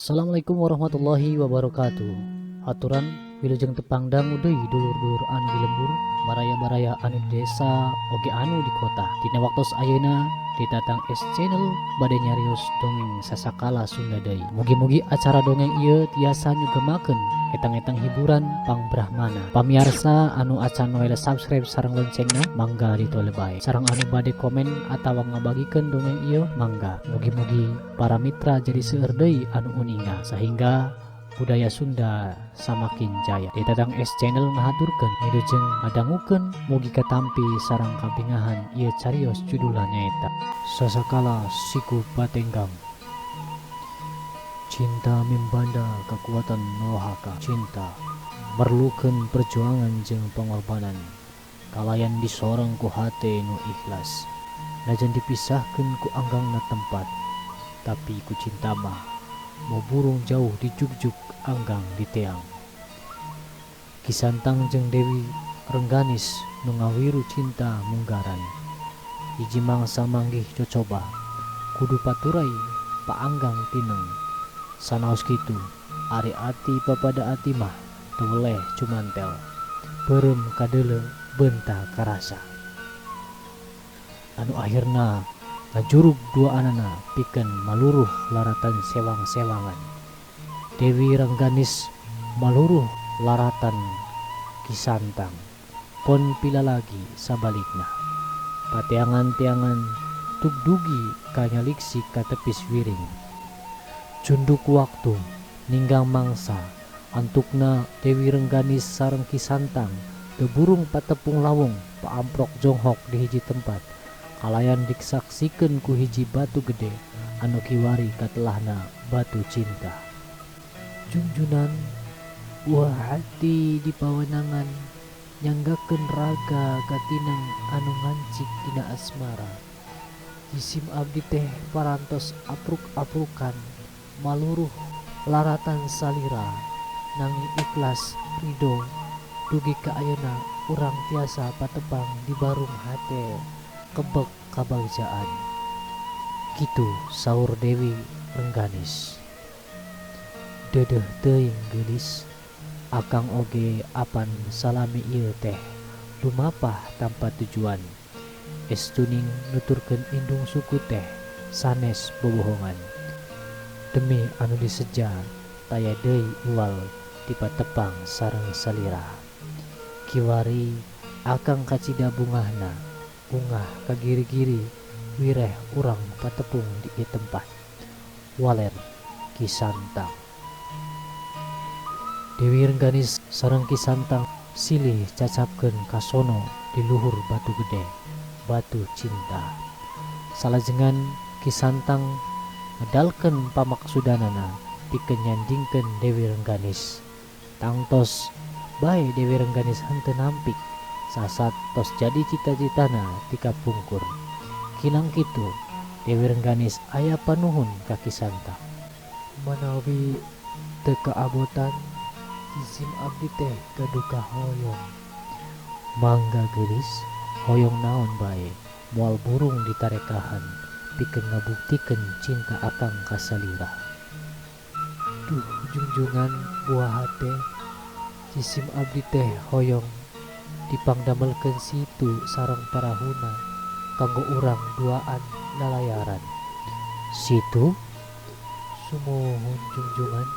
Assalamualaikum warahmatullahi wabarakatuh. Aturan wilujeng tepang dangu deui dulur-dulur anu di lembur, baraya-baraya anu di desa oge anu di kota. Dina waktos ayeuna di Tatang S Channel bade nyarios dongeng sasakala Sunda deui. Mugi-mugi acara dongeng ieu tiasa nyugemakeun etang-etang hiburan pangbrahmana. Pamiarsa anu acan noel subscribe sareng loncengna, mangga ditole bae. Sareng anu bade komen atawa ngabagikeun dongeng ieu, mangga. Mugi-mugi para mitra jadi seueur deui anu uninga sehingga budaya Sunda samakin jaya. Di Tatang S Channel ngahaturkeun wilujeng ngadangukeun, mugi katampi sareng kabingahan ieu carios, judulna nyaeta Sasakala Siku Patenggang. Cinta mimbanda kekuatan rohaka. Cinta merlukeun perjuangan jeung pengorbanan kalayan disorang ku hate nu ikhlas. Najan dipisahkeun ku anggangna tempat, tapi ku cinta mah moal burung jauh dijugjug anggang diteang. Ki Santang jeung Dewi Rengganis nu ngawiru cinta munggaran. Hiji mangsa manggih cocoba kudu paturay paanggang tineng. Sanaos kitu, ari ati papada ati mah teu weleh cumantel, beureum kadeuleu, beunta karasa. Anu akhirna ngajurug duaanana pikeun maluruh laratan sewang-sewangan. Dewi Rengganis maluruh laratan Ki Santang, pon pilalagi sabalikna. Pateangan-teangan tugdugi kanyaliksik ka tepis wiring. Cunduk waktu ninggang mangsa, antukna Dewi Rengganis sareng Ki Santang teu burung patepung lawung paamprok jonghok di hiji tempat kalayan disaksikeun ku hiji batu gede anu kiwari katelahna batu cinta. Junjunan buah hati di pawenangan nyanggakeun raga katineng anu ngancik dina asmara. Jisim abdi teh parantos apruk-aprukan maluruh laratan salira, nanging ikhlas ridho dugi ka ayeuna urang tiasa patepang di barung hate kebek kabagjaan. Kitu saur Dewi Rengganis. Deudeuh teuing, geulis. Akang oge apan salami ieu teh lumapah tanpa tujuan. Estuning nuturkeun indung suku teh sanes bobohongan. Demi anu diseja taya deui iwal dipatepang sareng salira. Kiwari akang kacida bungahna, ungah ka giri-giri wireh urang patepung di ieu tempat. Waler Ki Santang. Dewi Rengganis sareng Ki Santang silih cacapkeun kasono di luhur batu gede, batu cinta. Salajengan Ki Santang ngedalkeun pamaksudanana pikeun nyandingkeun Dewi Rengganis. Tangtos bae Dewi Rengganis henteu nampik sasat tos jadi cita-citana ti kapungkur. Kinang kitu Dewi Rengganis aya panuhun ka Ki Santang. Manawi teu kaabotan, jisim abdi teh gaduh kahoyong. Mangga, geulis, hoyong naon bae moal burung ditarekahan pikeun ngabuktikeun cinta akang ka salira. Duh, junjungan buah hate, jisim abdi teh hoyong dipangdamelkeun situ sareng parahuna kanggo urang duaan lalayaran. Situ? Sumuhun, junjungan.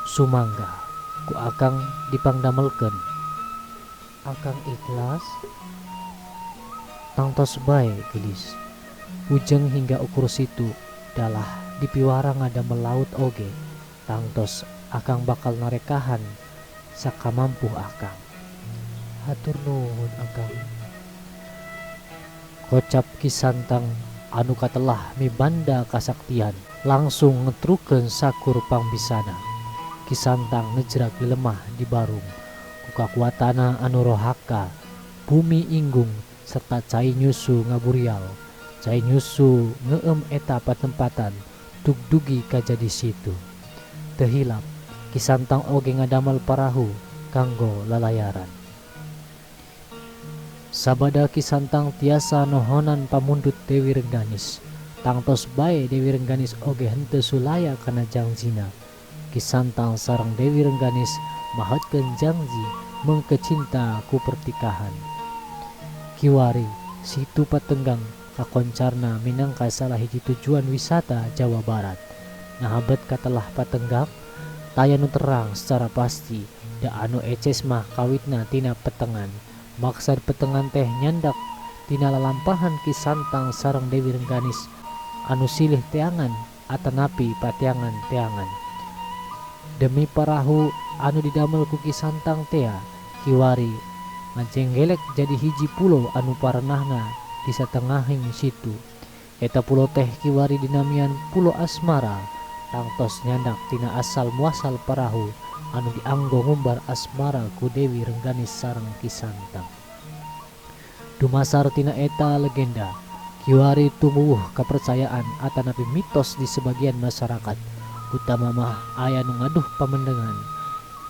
Sumangga ku akang dipangdamelkeun. Akang ikhlas? Tangtos bae, geulis. Ujeng hingga ukur situ dalah dipiwara ngadamel laut oge tangtos akang bakal narekahan sakamampuh akang. Hatur nuhun, akang. Kocap Ki Santang anu katelah mibanda kasaktian langsung ngetrukeun sakur pangbisana. Ki Santang ngejrag lemah di barung. Ku kakuatana anu rohaka, bumi inggung serta cai nyusu ngaburial. Cai nyusu ngeueum eta patempatan dugdugi kajadi situ. Teu hilap Ki Santang oge ngadamel parahu kanggo lalayaran. Sabada Ki Santang tiasa nohonan pamundut Dewi Rengganis. Tangtos bae Dewi Rengganis oge henteu sulaya kana jangjina. Ki Santang sareng Dewi Rengganis mahatkeun janji meungkeut cinta ku pertikahan. Kiwari Situ Patenggang kakoncarna minangka salah hiji tujuan wisata Jawa Barat. Naha bet katelah Patenggang? Taya nu terang secara pasti, da anu eces mah kawitna tina petengan. Maksad petengan teh nyandak tina lalampahan Ki Santang sareng Dewi Rengganis anu silih teangan atanapi pateangan-teangan. Demi parahu anu didamel ku Ki Santang tea, kiwari ngajenggelek jadi hiji pulo anu parenahna di satengahing situ. Eta pulo teh kiwari dinamian Pulo Asmara. Tangtos nyandak tina asal muasal parahu anu dianggo ngumbar asmara ku Dewi Rengganis sareng Ki Santang. Dumasar tina eta legenda, kiwari tumuwuh kapercayaan atanapi mitos di sebagian masyarakat, utama mah aya nu ngaduh pamendengan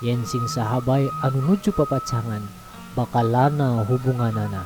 yen sing saha bae anu nuju papacangan bakal lana hubunganana.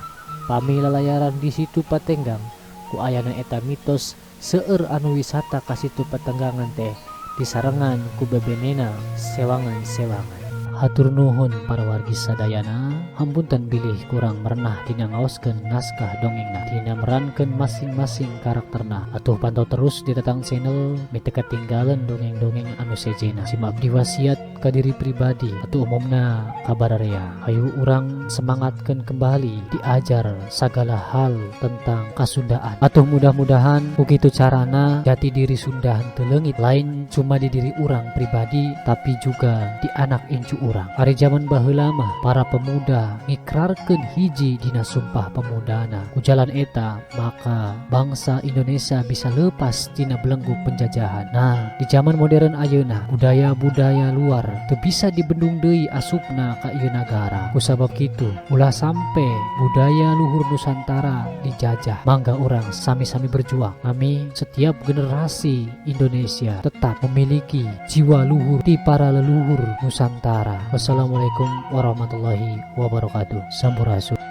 Pami lalayaran di Situ Patenggang ku ayana eta mitos, seueur anu wisata ka Situ Patenggangan teh disarengan ku bebenena sewangan-sewangan. Hatur nuhun para wargi sadayana, hapunten bilih kurang merenah dina ngaoskeun naskah dongengna, dina merankeun masing-masing karakterna. Atuh pantau terus di Tatang Channel, meh teu katinggalan dongeng-dongeng anu sejena. Sim abdi wasiat ka diri pribadi atau umumna ka bararea, hayu urang semangatkeun kembali diajar segala hal tentang kasundaan. Atuh mudah-mudahan ku kitu carana jati diri Sunda henteu leungit, lain cuma di diri urang pribadi tapi juga di anak incu urang. Ari zaman baheula mah para pemuda ngikrarkeun hiji dina sumpah pemudana. Ku jalan eta maka bangsa Indonesia bisa lepas tina belenggu penjajahan. Nah, di zaman modern ayeuna budaya-budaya luar teu bisa dibendung deui asupna ka ieu nagara. Kusabab kitu ulah sampe budaya luhur Nusantara dijajah. Mangga urang sami-sami berjuang. Kami setiap generasi Indonesia tetap memiliki jiwa luhur ti para leluhur Nusantara. Wassalamualaikum warahmatullahi wabarakatuh. Sampurasun.